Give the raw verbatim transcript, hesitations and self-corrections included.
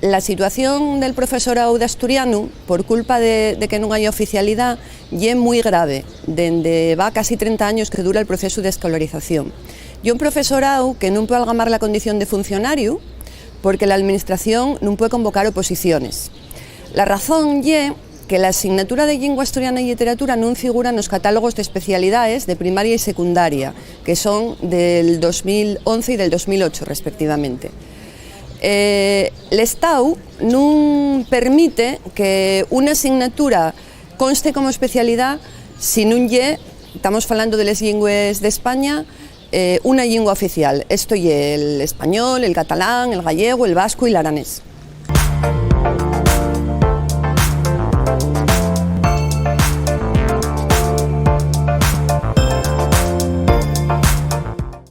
La situación del profesoráu d'asturianu, por culpa de, de que nun hai oficialidá, ye mui grave, dende va casi trenta años que dura el procesu d'escolarización. Ye un profesoráu que nun pue algamar la condición de funcionariu, porque l'Administración nun pue convocar oposiciones. La razón ye que la asignatura de Llingua Asturiana y Lliteratura nun figura nos catálogos d'especialidaes de primaria y secundaria, que son del dos mil once y del dos mil ocho, respectivamente. Eh, l'Estáu nun permite que una asignatura conste como especialidá si nun ye, tamos falando de les llingües d'España, eh, una llingua oficial. Esto ye el español, el catalán, el gallego, el vascu y l'aranés.